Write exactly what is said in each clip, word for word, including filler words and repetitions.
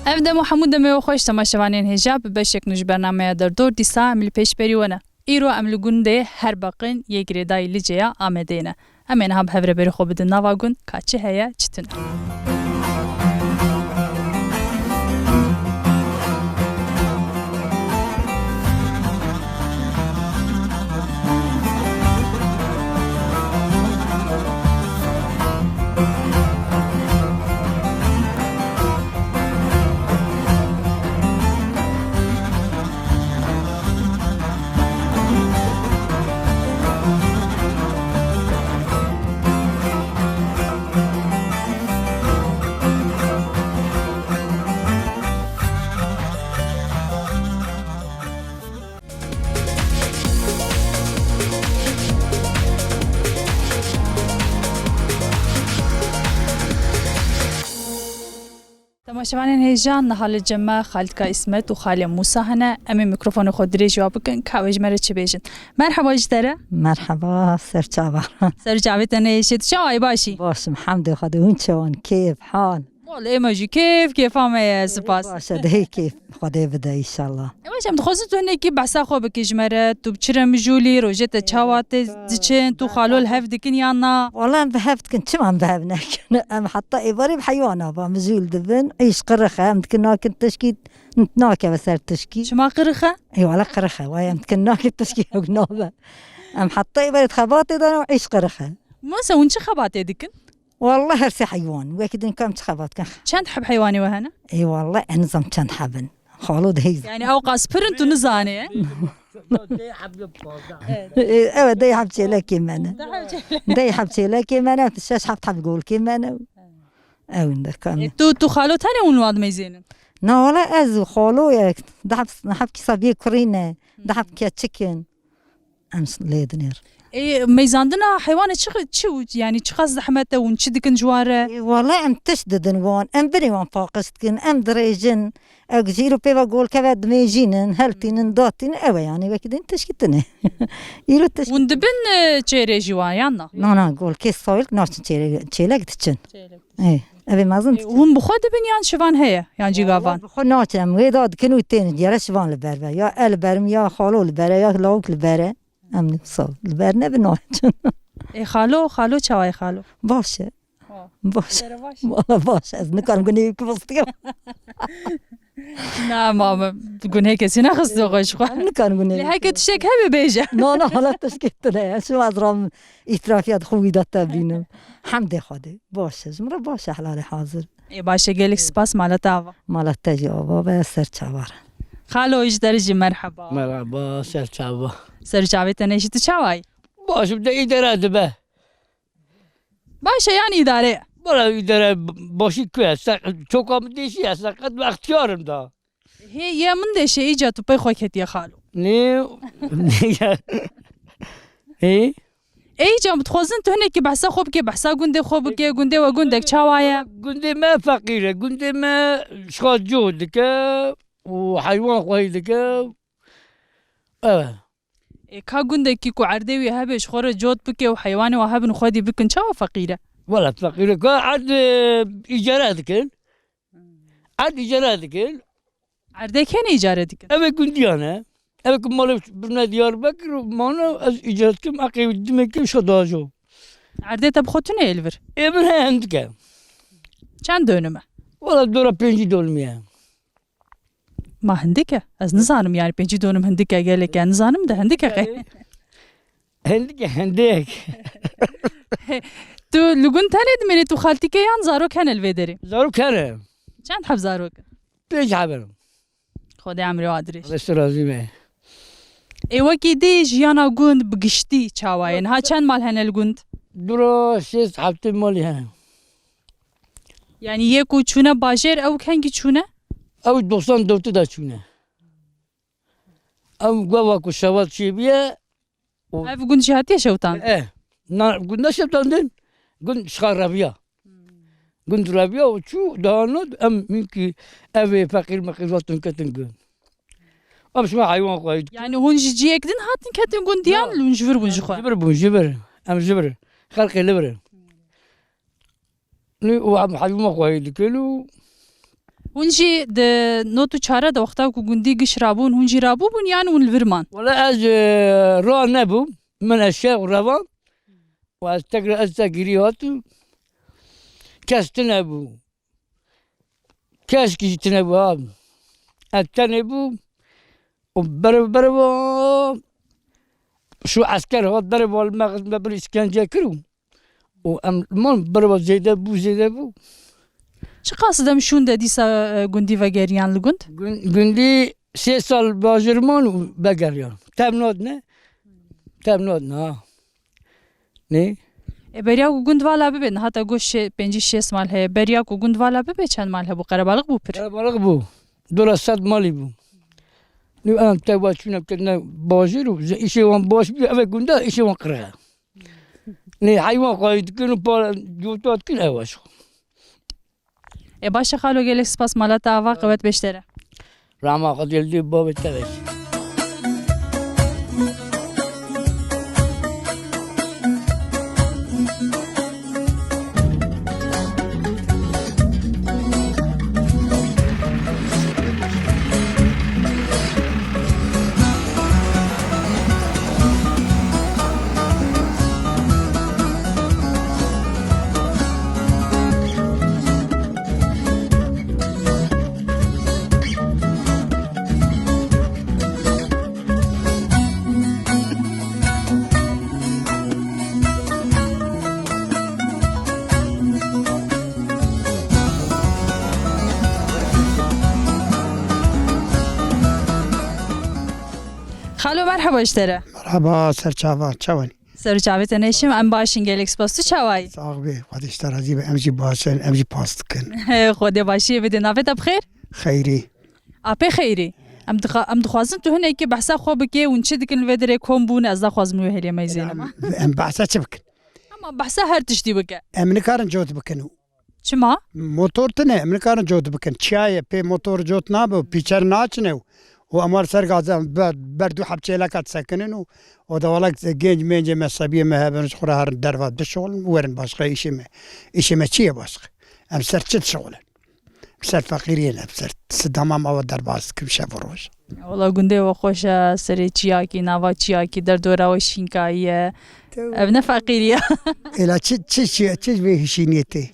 Ev dem û hemû demê we xweş temaşevanên hêja, bi beşek nû ji bernameya Derdor dîsa em li pêşberî we ne. Îro em li gundê Herbaqin yê girêdayî Licê ya Amedê ne. Em ê niha bi hev re berê xwe bidin nava gund, ka çi heye, çi tune. Temaşevanên hêja, niha li cem me Xalika Îsmet û Xalê Mûsa hene. Em ê mîkrofonê xwe dirêj wa bikin, ka ew ê ji me re çi bêjin. Merheba ji te re. Merheba, ser çava. Ser çavê te neyêşe. Tu çawa yî, baş î? Baş im, hemdê Xwedê, hûn çawan, kêf, hal? Wele ême jî kêf, kêfa me ye, spas. Baş e, dihê kêf Xwedê bide, înşallah. E baş, em dixwazin tu hinekî behsa xwe bikî ji me re. Tu bi çi re mijûl î, rojê te çawa tê diçin, tu xalo li hev dikin yan na? Wele em bi hev dikin, çima em bi hev nekin? Em heta êvarê bi heywana ve mijûl dibin. Îş qirix e, em dikin nakin tişkî, nakeve ser tişkî. Çima qirix e? Ê wele qirix e, wayê em dikin nakin tişkî ew nabe. Em heta êvarê di xebatê de ne û îş qirix e. Masa hûn çi xebatê dikin? Wele her sê heywan. Wekî din kam çi xebat kin. Çend heb heywanê we hene? Ê wele ez nizam çend heb in. Xalo dihêz. Yani ew qas pir in tu nizanê, e? Ê, ew ê dey heb çêlekê me ne. Dey heb çêlekê me ne, şeş heft heb golkê me ne. Ew in de kam. E, tu, tu xalo tenê hûn li wan dimeyzênin? Na wele ez û xalo ye. Deh heb, heb kîsa bê kurî ne. Deh heb keçik in. Em lê dinêr. Ê, meyzandina heywanê çi, çi, yani çiqas zehmet e, hûn çi dikin ji wan re? Ê, wele em tişt didin wan, em binê wan paqij dikin, em dirêjin. Ew ji îro pê ve golkeve dimêjînin, heltînin, datînin, ew e yani wekî din tişkî tune. Îro tişkî. Hûn dibin, e, çêrê ji wan yan na? Na, na, golkê sawil naçin çêrê, çêlek diçin. Çêlek. Ê, ev ê mezin. Ê, hûn bi xwe dibin yan şivan heye, yan jî gavan? Bi xwe naçin, em wê da dikin û tên, gere şivan li ber be. Ya e li ber min, ya xalo li ber e, ya lawik li ber e. Em wisa li ber nebin naçin. Ê, xalo, xalo çawa ye xalo? Baş e. Ha. Baş. Wala baş e. Ez nikarim gunê wî bifistikim. Na, ma min gunê kesî nexist xwe ji xwe. Em nikarin gunê. Lê heke tiştek hebe bêje. Na, na, hala tişkê tune ye. Şima ez ram îtirafiya xwe wî de te bînim. Hemdê Xwedê. Baş e. Ji min re baş e, helalê hazir. Ê, baş e, gelek spas, mala te ava. Mala te jî ava be, ser çava re. Xalo, ji te re jî merheba. Merheba, ser çava. Ser çavê te ne jî, tu çawa yî? Baş im, de îdare dibe. Baş e, yan îdare ye? Wala îdare b-, başî ku ye? Se-, çoka min dêşî ye, seqet ve extiyar im da. Hê, ye min dêşe, îca tu pey xwe ketiye xalo. Nê, nê ye. Hê? Ê, îca dixwazin tu hinekî behsa xwe bike, behsa gundê xwe bike, gundê we gundek çawa ye? Gundê me feqîr e, gundê me şixaco dike û heywan xwehî dike. Ew e. Ê, ka gundekî ku erdê wî hebe, ji xwe re cot bike û heywanê we hebin, xwedî bikin, çawa feqîr e? Wela feqîr e. Ka erd, e, îcare dikin. Erd îcare dikin. Erdê kê ne îcare dikin? Ev ê gundiyan e. Ev ê ku malê birine Diyarbekir û mane, ez îcare dikim, eqê dimê kim şo dajo. Erdê te bi xwe tune yê li vir? Ê min he hindik e. Çend dönüm e? Wela dora pêncî dönümî ye. Ma hindik e? Ez nizanim, yani pêncî dönüm hindik e, gelek e, nizanim de hindik e qey. Hindik e, hindik. Tu li gund tenê dimênî, tu xaltîk e yan zarok hene li vê derê? Zarok hene. Çend heb zarok e? Pênc heb in. Xwedê emrê wa dirêj. Xwedê razî be. Ê, wekî dî jiyana gund bi giştî çawa ye? Niha çend mal hene li gund? Dura şêst heftê malî hene. Yani yê ku çûne bajêr, ew kengî çûne? Ew doxsan dewtî de çûne. Ew gava ku şewat çêbûye. Ev gund jî hatiye şewtan? E, na, gund neşewtandin. Gund şixa reviya. Gund reviya û çû daha not em hinkî ev ê feqîr meqîr hatin ketin gund. Em şima heywan xwahî dikin. Yani hûn ji ciyek din hatin ketin gund yan, hûn ji vir bûn ji xwe? Ji vir bûn, ji vir. Em ji vir. Xelkê li vir in. Nû û em heywan xwahî dikin û Hûn jî di not û çare de wexta ku gundî giş rabûn, hûn jî rabûbûn yan hûn li vir man? Wele ez, e, ra nebûm. Min eşya û revan. Û ez tek, ez tek girî hatim. Kes tune bû. Keşkî jî tune bû ha. Ez tenê bûm. Û berev, berev şu esker hat derê val me, me bir îşkence kir û, û em man berev zêde bû, zêde bû. Çiqas dem şûn de dîsa, e, gundî vegeriyan li gund? Gun-, gundî sê sal bajêr man û vegeriyan. Tev nadine. Tev nadine ha. Nê? E, beriya ku gund vala bibe, niha te got şê-, pêncî şêst mal heye. Beriya ku gund vala bibe, çend mal hebû? Qerebalix bû pir? Qerebalix bû. Dora sed malî bû. Nû em tewa çûne kirine bajêr û ji îşê wan baş bû, ev e gunda îşê wan qirxe. Nê heywan xwayî dikin û para cota dikin ew e şo. E, baş e xalo, gelek spas mala te ava, qewet bêştere. Rama Xwedê li dê bavê te be. Xalo, merheba ji te re. Merheba, ser çava, çawanî? Ser çavê te neşim, em baş in, gelek spas. Tu çawa yî? Sax bî, Xwedê ji te razî be, em jî baş in, em jî pas dikin. Xwedê başiyê bide. Navê te bi xêr? Xeyrî. Apê Xeyrî. Em dixa-, em dixwazin tu hinekî behsa xwe bikê, hûn çi dikin li vê derê kom bûn, ez naxwazim wê hêlê meyzênim. Em, em behsa çi bikin? Ama behsa her tiştî bike. Em nikarin cot bikin. Çima? Motor tune, em nikarin cot bikin. Çiya ye, pê motor cot nabe û pîçer naçine û, û em war ser gazan ber, ber du heb çêleka disekinin û, û da wala genc mencê me, sebiyê me hebin, ji xwe re herin derva dişixulin û werin başqa îşê me. Îşê me çi ye başqa? Em ser çi dişixulin? Ser feqîriyê ne, ser sidama me ve derbas dikim şev û roj. Wala gundê we xweş e, serê çiyakî, nava çiyakî, derdora we şînkayî ye. Tew- Ev ne feqîrî ye. Êla çi, çi, çi, çi vê hişîniyê tê?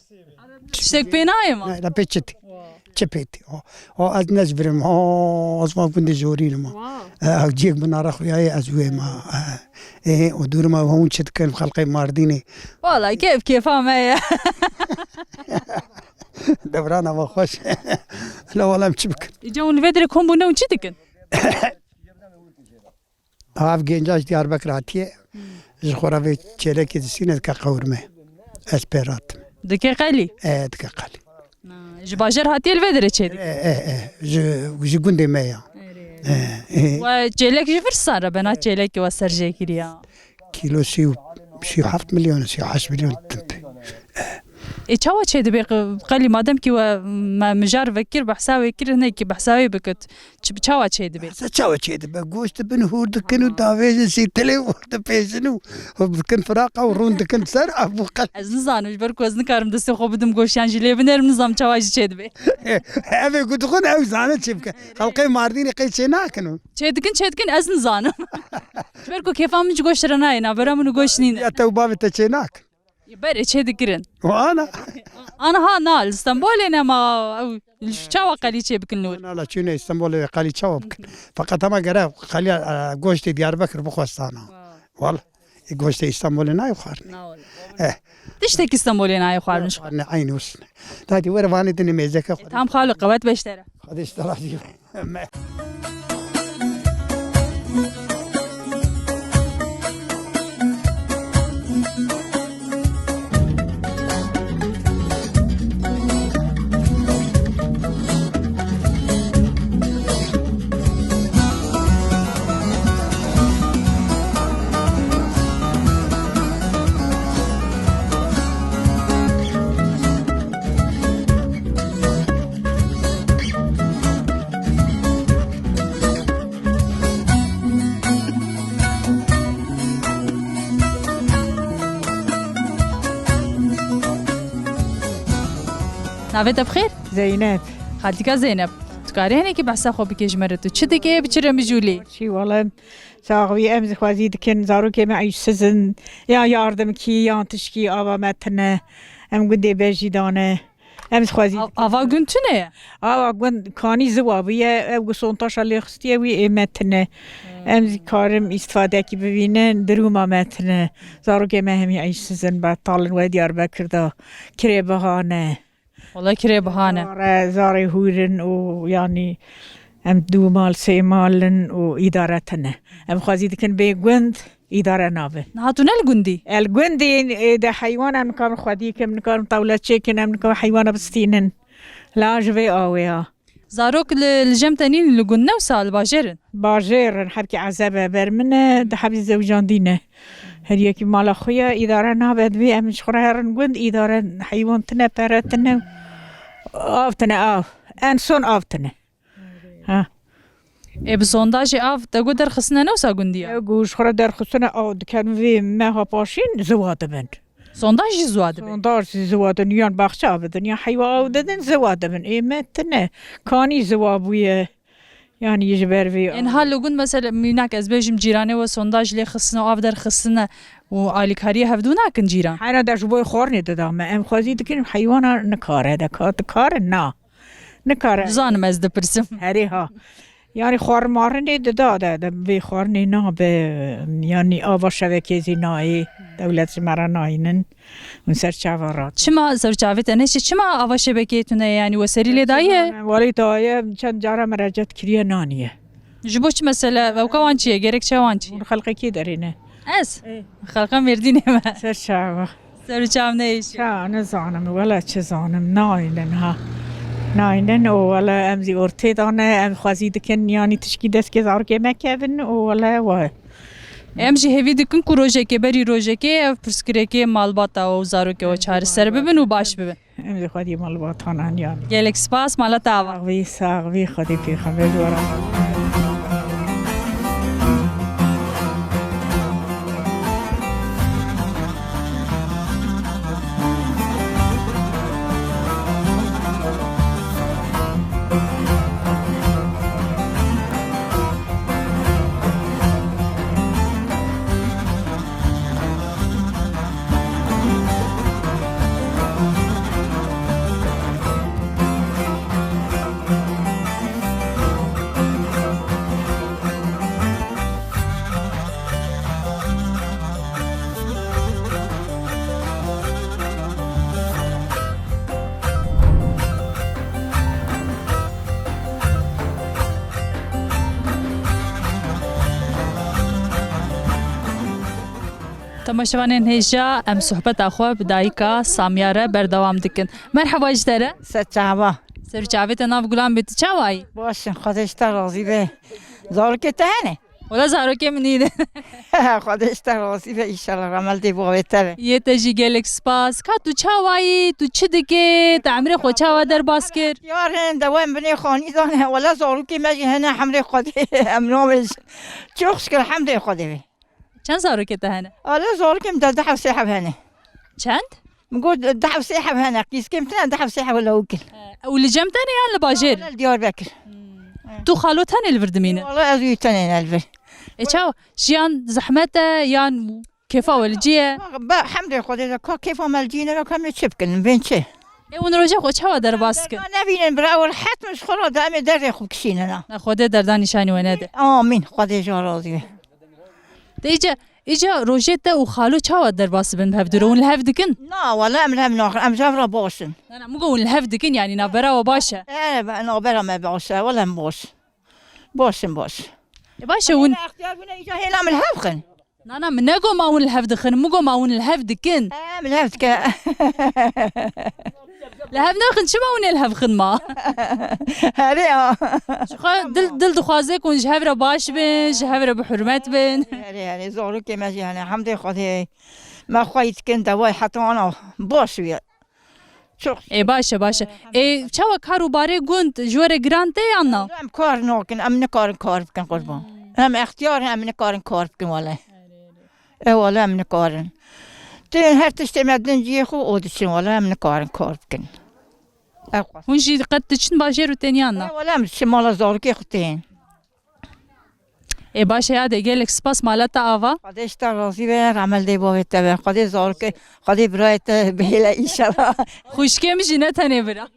Tiştek pê nayê ma? Ne, la pê çi tê? Çi pê tê? O, o ez ne ji vir im. O, ez van gundê jorîn im. Wow. E, ew ciyek min nara xuyayê ez wê ma. E, e, û dûrima hûn çi dikin xelqê Mardînê? Wala kêf kêfa me ye. Devrana me xweş. La wala em çi bikin? Îca hûn li vê derê kom bûne û çi dikin? Ev genca ji Diyarbekir hatiye. Hmm. Ji xwe re vê çêlekê distîne dike qewirme. Ez pê ratim. Dike qelî? E, dike qelî. Na, ji bajar hatiye li vê derê çêdike? E, e, e. Ji, ji gundê me ya. Erê. E, e. We çêlek ji vir sar e, bena çêlekê we serjê kiriya? Kîlo sî û, sî û heft milyon, sî û heşt milyon tinte. Ê, çawa çêdibe qe-, qelî madem kî we me mijar vekir, behsa wê kir, hinekî behsa wê bikit. Çi, çawa çêdibe? Behsa çawa çêdibe? Goşt dibin, hûr dikin û davêjin sî tilê hûr dipêjin û, û dikin firaqa û rûn dikin ser, ev bû qel. Ez nizanim, ji ber ku ez nikarim destê xwe bidim goştiyan jî lê binêrim, nizanim çawa jî çêdibe. Ev ê ku dixwin ew zanin çê bike. Xelqê Mardînê qey çê nakin û. Çêdikin, çêdikin, ez nizanim. Ji ber ku kêfa min ji goşt re nayê, navbera min û goşt nîne. Ya te û bavê te çê nakin. Berê çê dikirin. Ana. Ana ha, na, li Stenbolê ne ma, ew, li çawa qelî çê bikin li wir? Na, la çûne Stenbolê qelî çawa bikin? Feqet hema gere qeliya, e, goştê Diyarbekir bixwestana. Wala. E, goştê Stenbolê nayê xwarin. Na, wala. Eh. Tiştekî Stenbolê nayê xwarin. Xwarin, eyn wis ne. Dadî were vanê dinê mêzeke xwe. Tam xalo, qewet beştere. Xwedê ji te razî be. Me. Navê te bi xêr? Zeynep. Xaltîka Zeynep, tu karî hinekî behsa xwe bikê ji me re, tu çi dikê, bi çi re mijûlî? Çi wele, sax bî, em xwezî dikin, zarokê me eyşsiz in, ya yardimkî, yan tişkî, ava me tine, em gundê bejî dane, em xwezî Av-, dikin. Ava gund tune ye? Ava gund kanî ziwa bûye, ew ku sontaşa lê xistiye wî ê me tine. Em zî karin îstifadekî bibînin, dirûma me tine. Zarokê me hemî eyşsiz in, betal in, we Diyarbekir de kirê bihane. Wala kirê bihane. Zare, zarê hûr in û, yanî, em dû mal, sê mal in û îdare tine. Em xwezî dikin bê gund, îdare nabe. Niha tu ne li gundî? El gundî, e, de heywan em nikarin xwedî kin, em nikarin tewle çêkin, em nikarin heywana bistînin. La ji vê awê ya. Zarok li, li cem te nîn, li gund ne wisa li bajêr in? Bajêr in, hebkî ezeb e, ber min e, di hebî zewicandî ne. Her yekî mala xwe ye, îdare nabe, divê em ji xwe re herin gund, îdare heywan tine, pere tine, av tine, av. En son av tine. Ha. Ê, bi sondajê av te got derxistine ne wisa gundî ya? Ew ku ji xwe re derxistine av dikin, vê meha paşîn ziwa dibin. Sondaj jî ziwa dibin. Sondaj jî ziwa dibin, yan baxçe av didin, yan heywa av didin, ziwa dibin. Ê me tine, kanî ziwa bûye. Yanî ji ber vê. Ên ha li gund mesela mînak ez bêjim cîranê we sondaj lê xistine û av derxistine û alîkariyê hevdû nakin cîran? Heyna de ji bo xwarinê dida me. Em xwezî dikin heywana nikare de ka-, dikare na. Nikare. Dizanim ez dipirsim. Herê ha. Yanî xwarin marinê dida de, de vê xwarinê nabe, yanî ava şevekê zî nayê, dewlet ji me re nayînin, hûn ser çava rat. Çima ser çavê te neşe? Çima ava şebekeyê tune ye? Yanî we serî lê daye? Welî daye, çend cara meracet kiriye naniye. Ji bo çi mesele? Ewka wan çi ye? Gerek çi wan çi ye? Hûn xelqekî derê ne. Ez? Ê. Xelqa Mêrdînê me. Ser çava. Ser û çav neyêşî. Ça, nizanim, wela çi zanim, naynin ha. Naynin û wela em zî ortê de ne, em xwezî dikin, yanî tişkî destê zarokê me kevin û wela we. Em jî hêvî dikin ku rojekê, berî rojekê ev pirsgirêkê malbata û zarokê we çareser bibin û baş bibin. Em jî xwedî malbatan an yanî. Gelek spas, mala te ava. Sax bî, sax bî, xwedî pêxember ji we re. Temaşevanên hêja, em sohbeta xwe bi dayika Samiya re berdewam dikin. Merheba ji te re. Ser çava. Ser û çavê te, nav gulan bê, tu çawa yî? Baş in, Xwedê ji te razî be. Zarokê te hene? Wela zarokê min nîne. Xwedê ji te razî be, înşallah remel dê bavê te be. Yê te jî gelek spas. Ka tu çawa yî, tu çi dikê, te emrê xwe çawa derbas kir? Diyar in, dewa em binê xanî zane. Wela zarokê me jî hene, hemrê Xwedê em nabêjin. Çok şükür, hemdê Xwedê be. Çend zarokê te hene? Wela zarokê min de deh ew sê heb hene. Çend? Min got, deh ew sê heb hene, qîzkê min tine deh ew sê heb lewik in. Ew li cem te ne yan li bajêr? Wele li Diyarbekir. Hmm. Tu xalo tenê li vir dimîne? Wele ez wî tenê ne li vir. E çawa? Jiyan zehmet e yan kêfa we li cî ye? Be, hemdê Xwedê de ka kêfa me li cî ne, ka em ê çi bikin, bên çi? E hûn roja xwe çawa derbas dikin? Derda nebînin, bira ew rehet in ji xwe re de, em ê derdê xwe bikişînin ha. Ne, Xwedê derdan nîşanî we nede. Amîn, Xwedê ji we razî be. Te îca, îca rojê te û xalo çawa derbas dibin bi hev dû re? Hûn li hev dikin? Na, wele em li hev naxin, em ji hev re baş in. Na, na, min got hûn li hev dikin, yanî navbera we baş e? E, be-, navbera me baş e, wele em baş. Baş in, baş. E, baş e, hûn. Extiyar bûne, îca hêla min li hev xin. Na, na, min negot ma hûn li hev dixin, min got ma hûn li hev dikin. E, em li hev dikin. Li hev naxin, çima hûn ê li hev xin ma? Herê ya. Ji xwe dil, dil dixwaze ku hûn ji hev re baş bin, ji hev re bi hurmet bin. Herê, herê, zarokê me jî hene, hemdê Xwedê. Me xweyî dikin, dewayê heta ana baş bûye. Çok. Ê, baş e, baş e. Ê, çawa kar û barê gund ji we re giran tê yan na? Em kar nakin, em nikarin kar bikin qurban. Em extiyar in, em nikarin kar bikin wele. E wele em nikarin. Tên her tiştê me din cihê xwe û diçin wele em nikarin kar bikin. Ew qas. Hûn jî qet diçin bajêr û têniyan na? E, wele em diçin mala zarokê xwe tên. Ê baş e, ya de gelek spas, mala te ava. Xwedê ji te razî be, remel dê bavê te be. Xwedê zarokê, Xwedê birayê te bihêle înşallah. Xwişkê min jî ne tenê bira.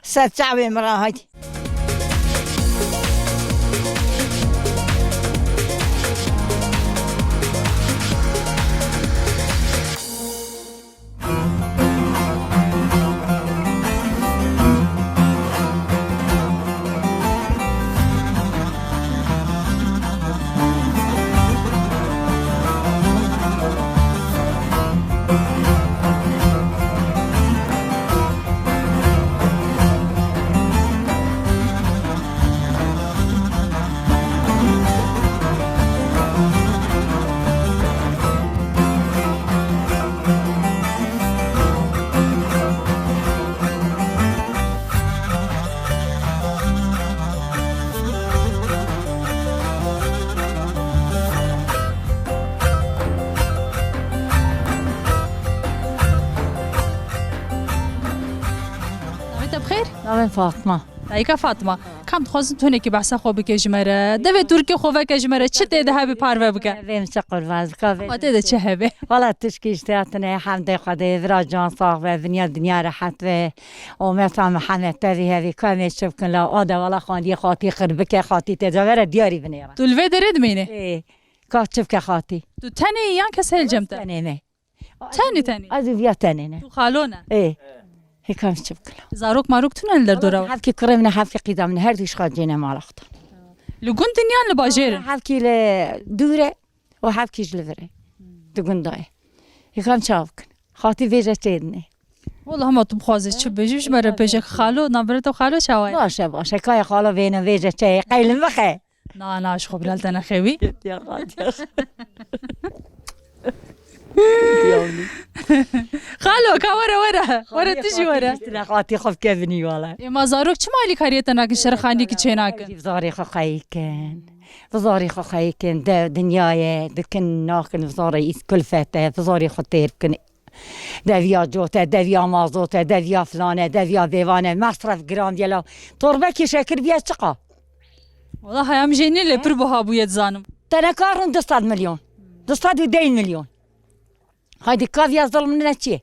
Ser çavê min re, haydi. Navê te bi xêr? Navê min Fatma. Dayika Fatma, kam dixwazin tu hinekî behsa xwe bike ji me re. Devê Tirkê xwe veke ji me re. Çi tê de hebe parve bike? Vê min çi qurban, zika vê. Ama tê de çi hebe? Wala tişkî ji te hatine, hemdê Xwedê, vira can sax be, vinya dinya rehet be. Ometa Mihemed tevî hevî, ka em ê çi bikin la, o de wala xwendiyê xatî xir bike, xatî tê de vere diyarî binêre. Tu li vê derê dimînî? Ê, ka çi bike xatî? Tu tenê yî yan kes heye li cem te? Tenê me. Tenê, tenê. Ez û viya tenê ne. Tu xalo ne? Ê. Hêka em çi bikin? Zarok marok tune li derdora we? Hevkî kurê min e, hevkî qîda min e, her du ji xwe cêne mala xwe. Li gund in yan li bajêr in? Hevkî li dûr e û hevkî ji li vir e. Di gunda ye. Hêka em çawa bikin? Xatî vêje çê dinê. Wala hema tu bixwazî çi bêjî, ji me re bêje xalo, navbera te xalo çawa ye? Baş e, baş e. Kaya xalo vêne vêje çê ye. Qeylim bixe. Na, na, ji xwe bila li te nexewî. Ya, ya. Xalo, ka were, were. Were, tu jî were. Xatî xwe bike binî wala. Ê, ma zarok çima alîkariyê te nakin, şerxaniyekî çê nakin? Bi zarê xwe xeyî kin. Bi zarê xwe xeyî kin. De dinya ye, dikin nakin, bi zarê îs kulfet e, bi zarê xwe têr bikin. Deviya cot e, deviya mazot e, deviya filan e, deviya vêvan e, mesref giran diye la. Torbekî şekir biye çiqa? Wala haya min jê nî lê pir buha bûye dizanim. Teneka rin du sed milyon. Du sed û deh milyon. Haydi kaviya zilm ne çi?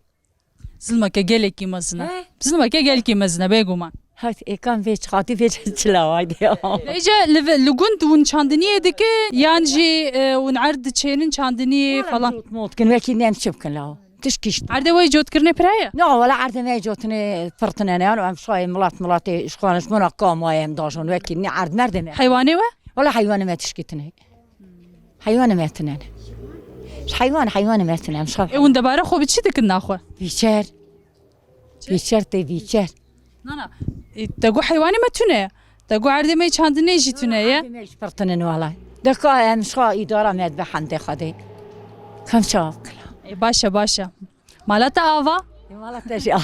Zilmeke gelekî mezin e. He? Zilmeke gelekî mezin e, bêguman. Haydi êkan vê çi xatî vê çi çila haydi. Bêje li, li gund hûn çandiniyê dike yan jî, e, hûn erd diçênin çandiniyê falan? Mot kin wekî nem çi bikin la. Tişkî işte. Erdê we cotkirinê pir heye? Na, wala erdê me cotine pirtine ne, em şayê milat milatê ji xwe ne, ji bona kamaye em dajon wekî ne erd merdê me. Heywanê we? Wala heywanê me tişkî tine. Heywanê me tine ne. Ji heywan, heywanê me tine em şa. E, hûn debara xwe bi çi dikin naxwe? Vîçer. Vîçer tê vîçer. Na, na. E, te got heywanê me tune ye. Te got erdê me çandinê jî tune ye. Erdê me jî pir tune ne wala. De ka em şa îdara me dibe hemdê Xwedê. Kam çawa bikila. E, baş e, baş e. Mala te ava? E, mala te jî ava.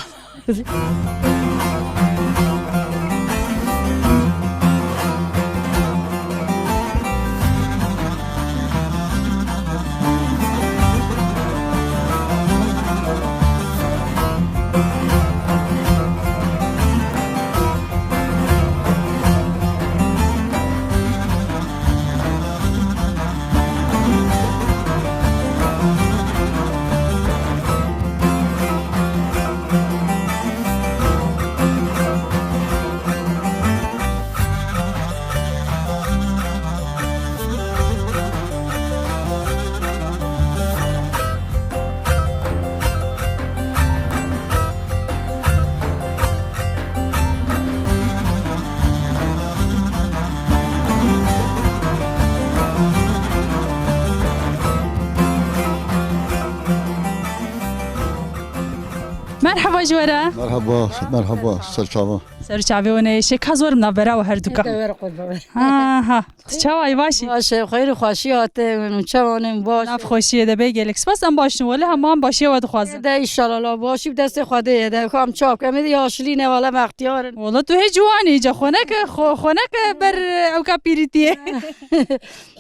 Merhaba ji we re. Merhaba, merhaba, ser çava. Ser çavê we neyê şê, ka zor navbera we her duka. Te wer qurban. Ha, ha. Tu çawa yî, baş î? Baş e, xeyr û xweşî hate, hûn çawa ne, baş e? Nav xweşiyê de bê gelek spas, em baş in wele, hema em başiya we dixwazin. De înşallah, la başî bi destê Xwedê ye de, kam çak, em ê de yaşlî ne, wele em extiyar in. Wele tu hê ciwan î, ca xwe neke, xwe, xwe neke ber ewka pîrîtiyê.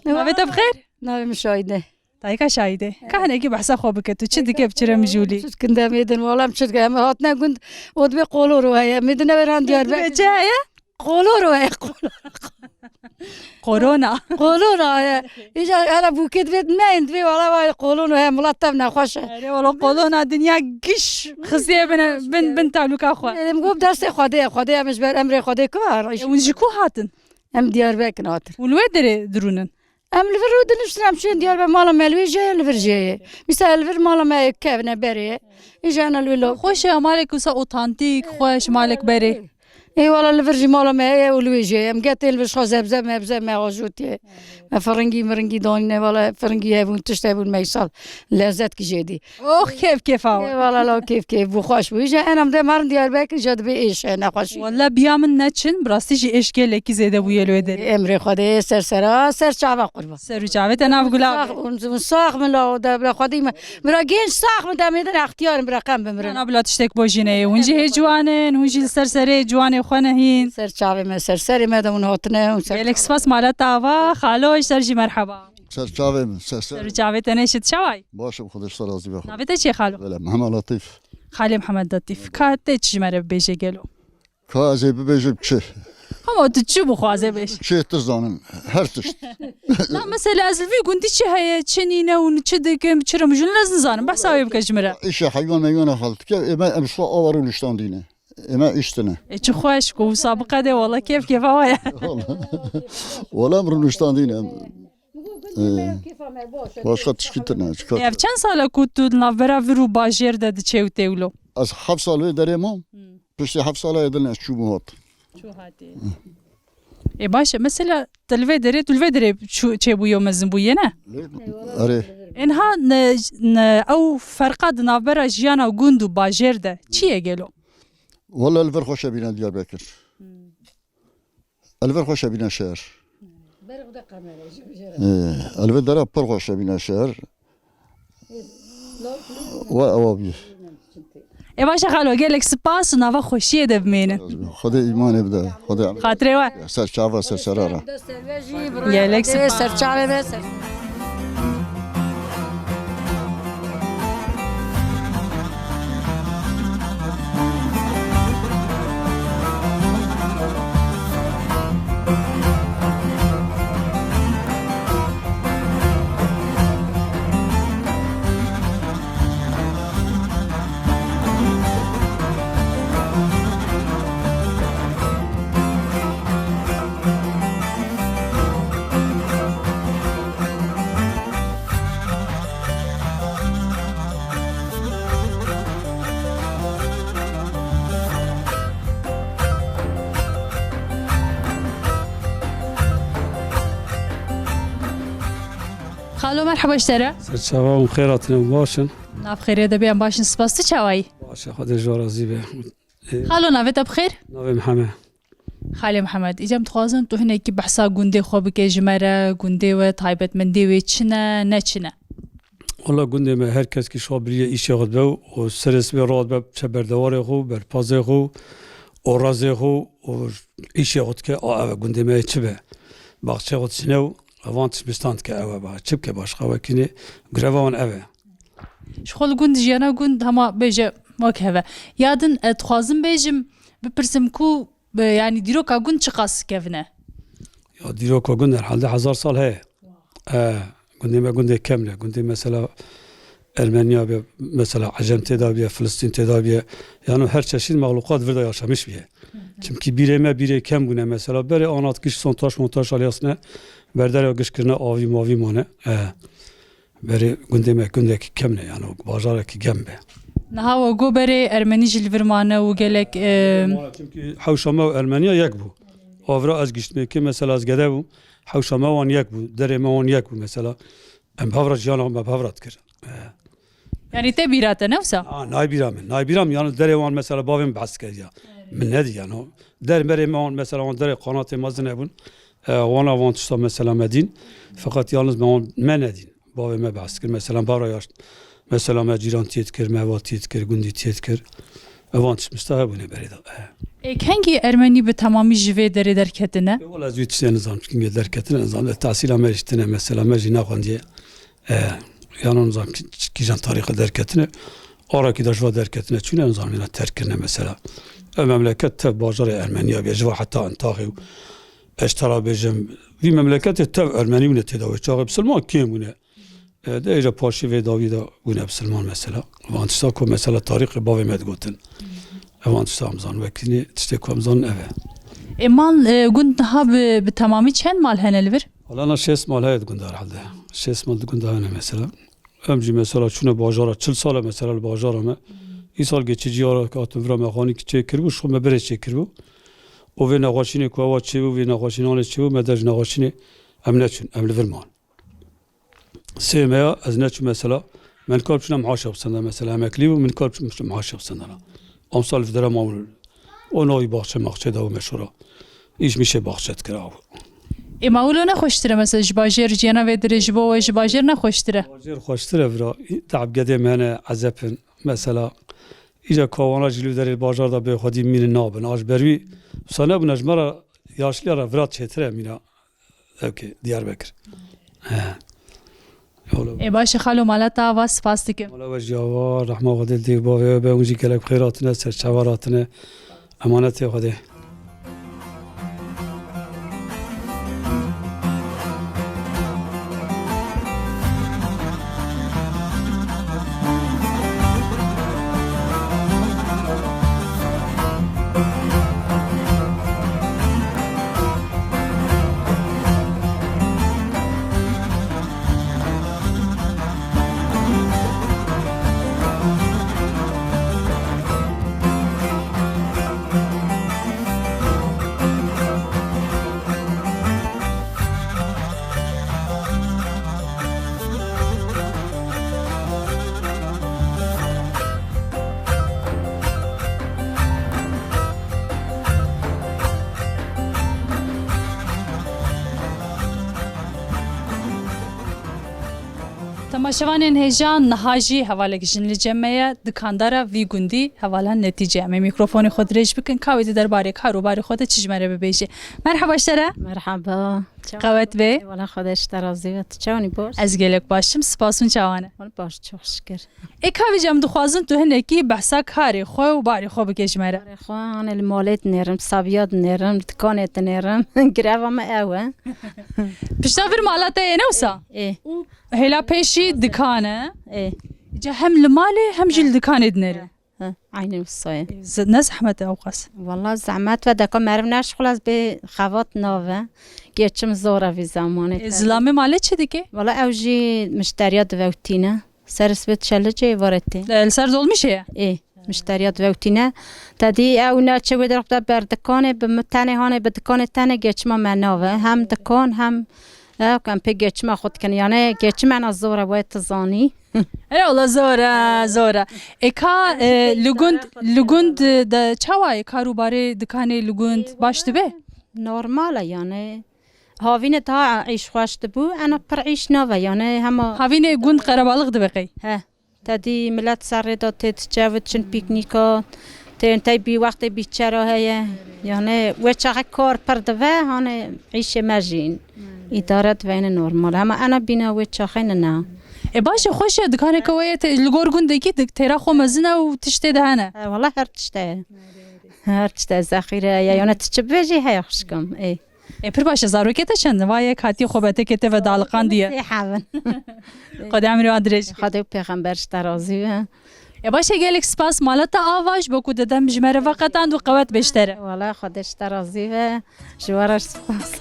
Navê te bi xêr? Navê min Şahîde. Dayika Şahîdê. Ka hinekî behsa xwe bike tu. Çi dike bi çire mijûlî? Çi dikin demê din, wala em çi dikin? Em hatine gund, o dibê qoloro heye. Em ê dine ver han Diyarbekir. Çi heye? Qoloro heye, qoloro. Korona. Qolona heye. Îca hele bûkê dibê, ne, dibê wala vay qolona heye, milat tev nexweş e. Erê wala qolona dinya giş xistiye bin, bin, bin talûka xwe. Em got destê Xwedê ye, Xwedê em ji ber emrê Xwedê ku var. E, hûn ji ku hatin? Em Diyarbekir hatin. Hûn wê derê dirûnin? Em li vir rû diniştin, em çûn Diyarbekir, mala me li wê jê ye, li vir jê ye. Mîsal li vir mala me kevne berê ye. Îja ena li wê lo. Xweş e, malek wisa otantîk, xweş, malek berê. Ê wala li vir jî mala me heye û li wê jê ye. Em getên li vir xwe zebze mebze me ajotiye. Me firingî miringî danîne, wala firingî hebûn, tişt hebûn, me îsal lezzetkî jê dî. Oh, kêf kêfa we. Ê wala la kêf kêf bû, xweş bû. Îja ena em dê marin Diyarbekir, îja dibê êş e, nexweşî. Wala biya min neçin, bi rastî jî êş gelekî zêde bûye li wê derê. Emrê Xwedê, ser sera, ser çava qurban. Ser û çavê te nav gula be. Sax, hûn, hûn sax min la, o de bila Xwedê me. Bira genç sax min, demê din extiyar in, bira qem bimirin. Na, na, bila tiştek bo jî neyê. Hûn jî hê ciwan in, hûn jî li ser serê ciwanê xwe ne hîn. Ser çavê me, ser serê me de hûn hatine, hûn ser. Gelek spas, mala te ava, xalo, ji ser jî merheba. Ser çavê min, ser, ser. Ser û çavê te neşit, çaway? Baş im, Xwedê ji te razî be. Navê te çi ye, xalo? Wele, Mihemed Letîf. Xalê Mihemed Letîf. Ka tê çi ji me re bibêje gelo? Ka ez ê bibêjim çi? Hema tu çi bixwazê bêj? Çi tu zanim? Her tişt. Na, mesela ez li vî gundî çi heye, çi nîne û çi dikim, çi rim jûn ez nizanim. Behsa wê bike ji min re. Îşe heywan meywana xal dike, ê me em şwa awa rû niştandîne. Ê me îş tine. E, çi xweş ku wisa biqedê, wala kêf kêfa we ye. Wala. Wala em rû niştandîne. Ee, başka tişkî tine, çika. Ev çend sal e ku tu di navbera vir û bajêr de diçê û tê wilo? Ez heft sal vê derê mam. Hmm. Piştî heft sala ye din ez çûbû hat. Çû hatî. Hı. E, baş e. Mesela, tu li vê derê, tu li vê derê çû, çêbûyî û mezin bûyî, ne? Erê. Enha ne, ne, ew ferqa di navbera jiyana gund û bajêr de çi ye gelo? Wele li vir xweş e bîna Diyarbekir. Hmm. Elvir xweş e bîna şehr. Berê xwe de kamera, ji, ji. Ee, elvir dera pir xweş e bîna şehr. Wa ewa bî. E, baş e xalo, gelek spas û nava xweşiyê de bimêne. Xwedê îmanê bide. Xwedê. Xatirê we. Ser çava, ser serara. Gelek spas. Ser çavê me, ser. Xalo, merheba ji te re. Ser çava hûn xêr hatine, hûn baş in? Nav xêrê de bê, em baş in, spas. Tu çawayî? Baş e, Xwedê ji we razî be. Ê, Xalo, navê te bi xêr? Navê Mihemed. Xalê Mihemed, îca em dixwazin tu hinekî behsa gundê xwe bike ji me re, gundê we, taybetmendê wê çi ne, ne çi ne? Wala gundê me her kes kî şabiriyê îşê xwe dibe û serê sibê radibe çe berdewarê xwe, berpazê xwe, orazê xwe û îşê xwe dike, a ev e gundê me yê çi be. Baxçê xwe dişîne û evan tişmistan dike, ew e ba. Çi bike başqa wekî nê, greva wan ev e. Ji xwe li gund, jiyana gund hema bêje wek heve. Ya din, e, dixwazim bêjim, bipirsim ku, e, yanî dîroka gund çiqas kevin e? Ya dîroka gund herhalde hezar sal heye. E, gundê me gundê kevn e. Gundê mesela Ermeniya be, mesela Ecem tê de biye, Filistîn tê de biye. Yani her çeşit mexluqat vir de yaşamiş biye. Çimkî bîrê me bîrê kevn bûne mesela. Berê anat giş son taş montaj aliyasine, berdere giş kirine avî mavî mane. E. Berê gundê me gundekî kevn e, yani bajarekî kevn be. Niha we got berê Ermenî jî li vir mane û gelek, e, Çimkî hewşa me û Ermeniya yek bû. Avra ez giştmê kê mesela ez gede bûm, hewşa me wan yek bû, derê me wan yek bû mesela. Em bi hev re jiyana me bi hev re dikir. E. Yanî te bîra te ne wisa? Ha, nayê bîra min. Nayê bîra min, yani derê wan mesela bavê min behs kiriya. Min nedî yani. Der berê me wan mesela wan derê qanatê me zine bûn. E, wana wan tişta mesela me dîn. Feqet yalnız me wan me nedîn. Bavê me behs kir. Mesela bara yaş. Mesela me cîran tiyê dikir, me va tiyê dikir, gundî tiyê dikir. Evan tişt mista hebûne berê de. E. Ê kengî Ermenî bi temamî ji vê derê derketine? E, wala ez wî tiştê nizam, çimkî derketine nizam. E, tahsîla me jî tine, mesela me jî naxwendiye. E, Yan nizam kîjan tarîxê derketine, arakî de ji va derketine çûne, nizam mîna terk kirine mesela. Ev memleket tev bajarê Ermeniya bûye, ji va heta Intaxê û ez tera bêjim, vî memleketê tev Ermenî bûne tê de, wê çaxê bisilman kêm bûne. E, de êca paşî vê dawî de bûne bisilman mesela. Van tişta ku mesela tarîxê bavê me digotin. Ev van tişta em zanin, wekî nê tiştê ku em zanin ev e. Ê, mal, e, gund niha bi, bi temamî çend mal hene li vir? Wala na şêst mal heye di gunda herhalde. Şêst mal di gunda hene mesela. Em jî mesela çûne bajara, çil sal e mesela li bajara me. Îsal geçici ara hatin vira me xanî çêkiribû, ji xwe me berê çêkiribû. Û vê nexweşînê ku ewa çêbû, vê nexweşînanê çêbû, me der ji nexweşînê em neçûn, em li vir man. Sê me ya ez neçûm mesela, me nikar biçûna mihaşê xwe sendana mesela, emeklî bû, me nikar biçûm mihaşê xwe sendana. Amsal li dere mawil. O navî baxçe maxçe da û meşhur a. Îş mişê baxçe dikir aw. Ê, ma wilo ne xweştir e mesela ji bajêr ciyana vê dirê ji bo we ji bajêr ne xweştir e? Bajêr xweştir e vira. Te'b gedê me hene, ezeb in. Mesela, îca kawana jî li derê bajar da bê xwedî mînin nabin. A ji ber wî wisa nebûna ji me re yaşliya re vira çêtir e mîna. Ewkê, Diyarbekir. He. Wala. Ê, baş e xalo, mala te ava, spas dikim. Mala we jî ava, rehma Xwedê li dê û bavê we be, hûn jî gelek bi xêr hatine, ser çavar hatine. Emanetê Xwedê. Temaşevanên hêja, niha jî hevalek jin li cem me ye, dikandara vî gundî, hevala Netîce. Em ê mîkrofonê xwe dirêj bikin, ka wê di derbarê kar û barê xwe de çi ji me re bibêje. Merheba ji te re. Merheba. Qewet bê. Wala Xwedê ji te razî be. Tu çawanî, baş? Ez gelek baş im, spas, hûn çawan e? Wala baş, çok şükür. Ê, ka vêca em dixwazin tu hinekî behsa karê xwe û barê xwe bike ji me re. Barê xwe, hanê li malê dinêrim, sabiya dinêrim, li dikanê dinêrim. Greva me ew e. Pişta vir mala te yê, ne wisa? Ê. Û hêla pêşî dikan e. Ê. Ca hem li malê hem jî li dikanê dinêre. He, eynî wisa ye. Ê, ze-, ne zehmet e ewqas? Wala zehmet ve deka meriv neşixul ez bê xevat nave. Geçim zor e vî zamanê. Ê, zilamê malê çi dike? Wala ew jî mişteriya divewtîne. Ser sibê dişe Licê êvarê tê. E, li ser dolmîşê ye? Ê, mişteriya divewtîne. Te dî ew neçe wê derxwe de ber dikanê, bi mi-, tenê hanê bi dikanê tenê geçima me nave. Hem dikan hem ew em pê geçima xwe dikin. Yani geçimena zor e, wê tu zanî. Hele wala zor e, zor e. Ê ka, e, li gund, li gund de çawa ye kar û barê dikanê li gund, baş dibe? Normal e yani. Havînê daha îş xweş dibû, ena pir îş nave yani hema. Havînê gund qerebalix dibe qey? He. Te dî milet ser rê de tê diçe, diçin pîknîka, tên tey bî wextê bîçera heye. Yani wê çaxê kar pir dive, hanê îşê me jîn. Hmm. Îdare dive, yine normal. Hema ena bîna wê çaxê nina. E, baş e, xweş e, dikaneke we ye, te-, li gor gundekî dik-, têra xwe mezin e û tiştê de hene. E, wala her tişte ye. Her tişte zexîre ye, yani tu çi bibêjî heye xwişkim. Ê. E, pir baş e, zarokê te çend in? Va yek hatiye xwe betekê te ve daliqandiye. Sê heb in. Xwedê emrê wan dirêj bike. Xwedê û pêxember ji te razî be. E, baş e, gelek spas. Mala te ava, ji bo ku di dem ji me re veqetand û qewet be ji te re. Wala Xwedê ji te razî be. Ji we re spas.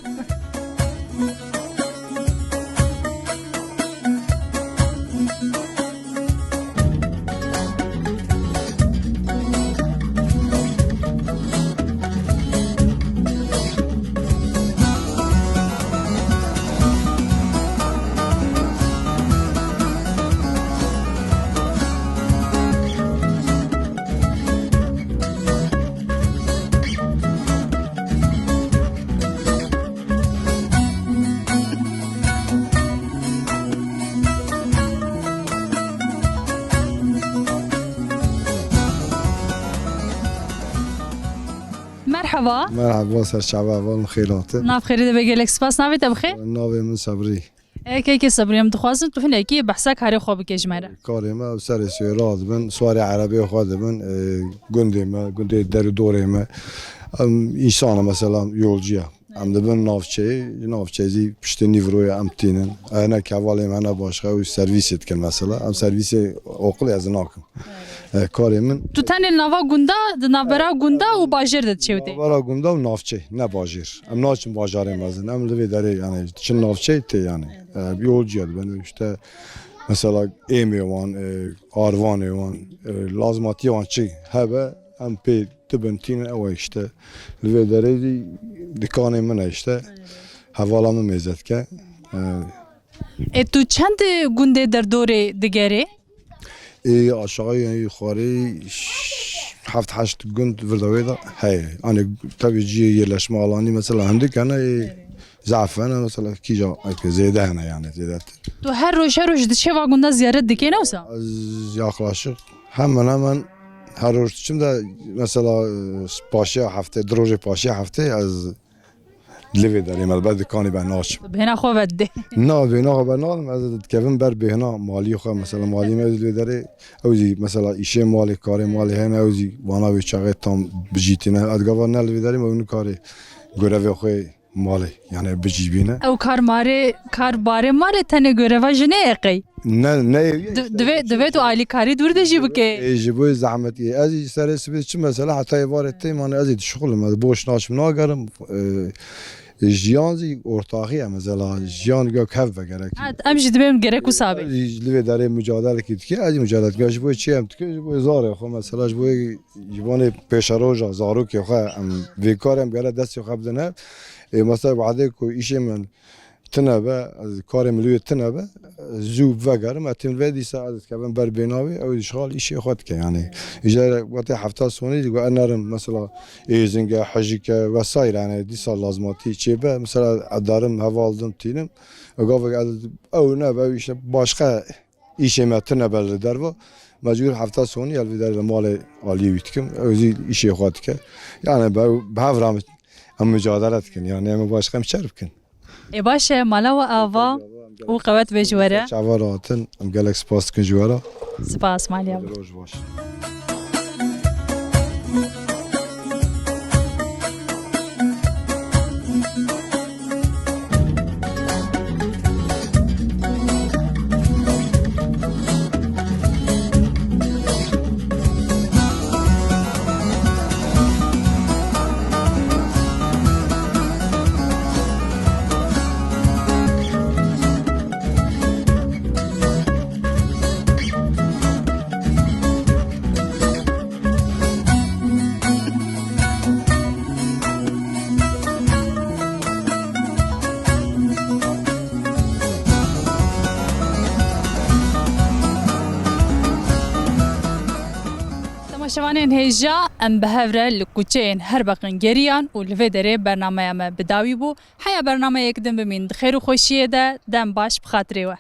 Merhaba. Merhaba, ser çava, van xêr hatin. Nav xêrê de be, gelek spas. Navê te bi xêr? Navê min Sebrî. E, kekê Sebrî, em dixwazin tu hinekî behsa karê xwe bike ji me re. Karê me ew serê sêra dibin, swarê erebê xwe dibin, e, gundê me, gundê der û dorê me. Em însan e, mesela yolcu ye. Em dibin navçeyê, navçeyê zî piştê nîvroyê em tînin. E, ne kevalê me ne başqa, ew servîsê dikin mesela. Em servîsê oqilê ez nakim. E, karê min Tu tenê li nava gunda, di navbera gunda û bajêr de diçêwitê? Navbera gunda û navçe, ne bajêr. Em naçin bajarê mezin. Em li vê derê, yani, çin navçeyê tê, yani. E, bir yolcuya ben işte, mesela, êmê wan, e, arvanê wan, e, lazmatiya wan çi hebe, em pê dibin tînin, ew işte. Li vê derê zî dikanê min e işte. Hevala min mêze dike. E, Ê, tu çend gundê derdorê digerê? Ê, aşağı yani yukarı ş-, heft heşt gund virda wê de heye. Hani tabii cihê yerleşme alanı mesela hindik hene, ê, zaf hene mesela kîja, eke zêde hene yani zêdetir. Tu her roj, her roj diçê va gunda ziyaret dikê ne wisa? Ez yaklaşık hemen hemen her roj diçim de mesela, e, paşiya heftê, di rojê paşiya heftê ez Li vê derê me, ber dikanê be naçim. Bêhna xwe vedidê. Na, bêhna xwe bernadim, ez dikevim ber bêhna malî xwe, mesela malî me li vê derê, ew zî mesela îşê malê, karê malê hene, ew zî vana wê çaxê tam bijîtîne. Ez gava ne li vê derê me, ew nikarê görevê xwe malê, yani bijîbîne. Ew kar marê, kar barê malê tenê göreva jinê ye qey? Ne, ne, Di-, divê, divê tu alîkarî dûr de jî bikê. Ê, ji bo zehmet ye. Ez jî serê sibê çi mesela heta êvarê tê mane ez ê dişixulim. Ez boş naçim nagerim. Ê, jiyan zî ortaxî ye mesela. Jiyan gök hev be gerek. Ha, em jî dibêm gerek wisa be. Ez jî li vê derê mücadelekî dike. Ez jî mücadele dike. Ji bo çi em dike? Ji bo zarê xwe mesela. Ji bo ji bo pêşeroja zarokê xwe em vê karê em gere destê xwe bidin hev. Ê, mesela wadê ku îşê min tine be, ez karê min li wê tine be, zû vegerim, ez tim vê dîsa ez dikevim ber bênavê, ew dişxal îşê xwe dike, yani. Îcar wetê hefta sonî digo, ez nerim, mesela, êzing e, hejik e, vesaire, yani, dîsa lazmatî çê be, mesela, ez derim, heval dim, tînim, gavek ez, ew ne be, ew işte başka îşê me tine be li derva, mecbur hefta sonî ez vî derê malê aliyê wî dikim, ew zî îşê xwe dike. Yani, be, bi hev re em, em mücadele dikin, yani, em başka em çer bikin. Ê baş e, mala we ava û qewet be ji we re. Çava re hatin, em gelek spas dikin ji we re. Spas, maliya we. Roj baş. Temaşevanên hêja, em bi hev re li kuçeyên Herbeqin geriyan û li vê derê bernameya me bi dawî bû. Heya bernameyek din bimîn di xêr û xweşiyê de, dem baş bi xatirê we.